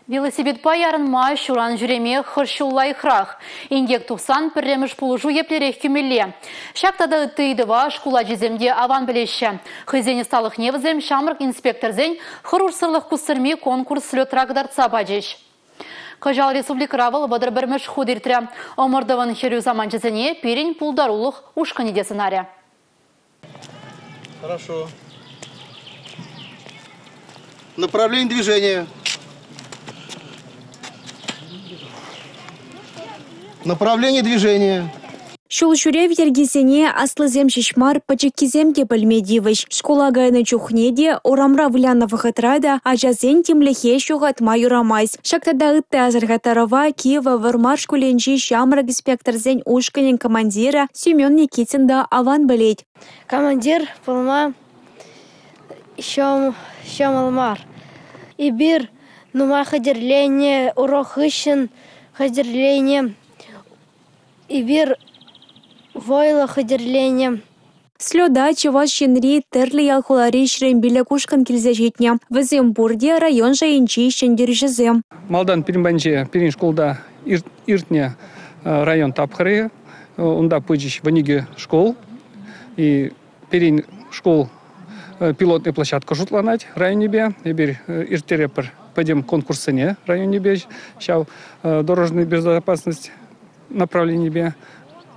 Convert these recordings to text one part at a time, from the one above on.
Велосипедпа ярӑнма, ҫуран ҫӳреме хӑш ҫул лайӑхрах? Инкек тухсан пӗрремӗш пулӑшу еплерех кӳмелле? Ҫак тата ытти ыйтӑва шкул ачисем те аван пӗлеҫҫӗ. Хӑйсен ӑсталӑхне вӗсем ҫамрӑк инспекторсен хӑрушсӑрлӑх кустӑрми конкурс слетра кӑтартса пачӗҫ. Кӑҫал республикӑра вӑл 31-мӗш хут иртрӗ. Ӑмӑртӑвӑн хӗрӳ саманчӗсене пирӗн пултарулӑх ушкӑнӗ те сӑнарӗ. Хорошо. Направление движения. Направление движения. Ҫул ҫӳрев йӗркисене аслисем ҫеҫ мар, пӗчӗккисем те пӗлме тивӗҫ. Шкула кайнӑ чухне те, урамра вылянӑ вӑхӑтра та ачасен тимлӗхе ҫухатма юрамасть. Ҫак тата ытти асӑрхаттарӑва Кивӗ Вӑрмар шкулӗнчи ҫамрӑк инспекторсен ушкӑнӗн командирӗ Семен Никитин та аван пӗлет. Командир пулма ҫӑмӑл мар. Эпир нумай хатӗрленнӗ, урок хыҫҫӑн хатӗрленнӗ. Эпир вӑйлӑ хатӗрленнӗ. Слета Чӑваш Енри тӗрлӗ ял-хулари 25 ушкӑн килсе ҫитнӗ. Вӗсем пурте район шайӗнчи ҫӗнтерӳҫӗсем. Малтан пирӗн патӗнче, пирӗн шкулта иртнӗ район тапхӑрӗ. Унта пычӗҫ 12 шкул. И пирӗн шкул пилотный площадка шутланать районӗпе. Эпир ирттеретпӗр пӗтӗм конкурссене районӗпе ҫав дорожная безопасность направленипе.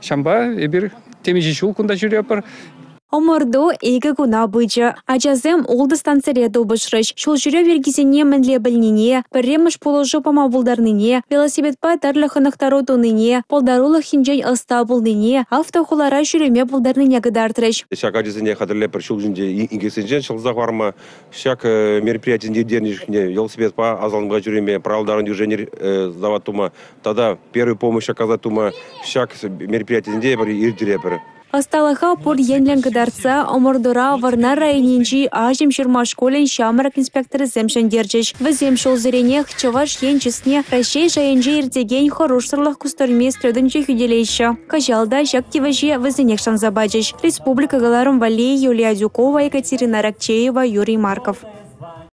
Ҫавӑнпа эпир темиҫе ҫул кунта ҫӳретпӗр. Ӑмӑрту 2 куна пычӗ. Ачасем 6 станцире тупӑшрӗҫ. Ҫул ҫӳрев йӗркисене мӗнле пӗлнине, пӗрремӗш пулӑшу пама пултарнине, велосипедпа тӗрлӗ хӑнӑхтару тунине, пултарулӑх енчен ӑста пулнине, автохулара ҫӳреме пултарнине кӑтартрӗҫ. Ҫак ачасене хатӗрлетпӗр ҫул ҫинче инкексенчен ҫӑлса хӑварма. Ҫак мероприятисенче ирттернӗ чухне велосипедпа асӑланма ҫӳреме, правила движения сдавать тума тата первую помощь оказать тума ҫак мероприятисенче эпир ирттеретпӗр. Ӑсталӑха пур енлӗн кӑтартса ӑмӑртура Вӑрнар районӗнчи Аҫӑмҫырма шкулӗн ҫамрӑк инспекторӗсем ҫӗнтерчӗҫ. Вӗсем ҫулсеренех Чӑваш Ен чысне Раҫҫей шайӗнче иртекен хӑрушсӑрлӑх кустӑрми слетӗнче хӳтӗлеҫҫӗ. Кӑҫал та ҫак тивӗҫе вӗсенех шанса пачӗҫ. Республика кӑларӑм валли Юлия Адюкова, Екатерина Аракчеева, Юрий Марков.